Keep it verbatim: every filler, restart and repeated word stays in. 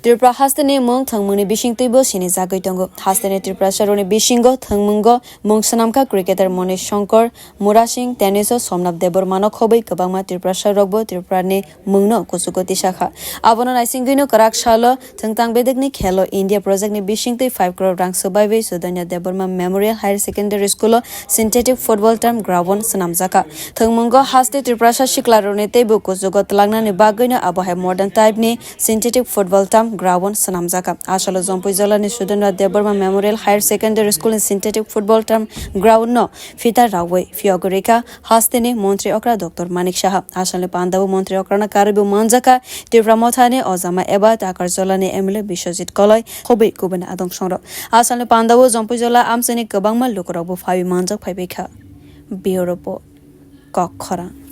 Tripura hasteni mung thwngmungni bisingtwibo sinijagwi tongo. Hasteni Tiprasarokni bisingo thwngmungo mung swnamkha cricketer Manish Shankar, Murasing, tenniso Somnath Debbarmano khobwi kwbangma Tiprasarokbo Tripurani mungno kuchugo tisakha. Abono naisingwino kwrak salo thwngtang bedekni Khelo India projectni bisingtwi five crore rang swbaiwi Sudanya Debbarma Memorial Higher Secondary School-o synthetic football term ground swnamjakha. Thwngmungo haste Tiprasa siklarokni teibo kuchugo twlangnani bagwino abohai modern type-ni synthetic football term ground swnamjakha. Asalo Jompui jolani Sudendra Debbarma Memorial Higher Secondary School ni synthetic football term ground no phita rawi phiyogwi rikha hasteni montri okra Doctor Manik Saha. Asalni pandao montri okrano karwibo manjakha Tipra Mothani Ojama eba Takarjolani M L A Biswajit Koloi, khobwi kubuni adong songrok. Asalni pandao Jompui jola amchaini kwbangma lukurokbo phaiwi manjak phaibaikha. Bureau Report, Kokkhorang.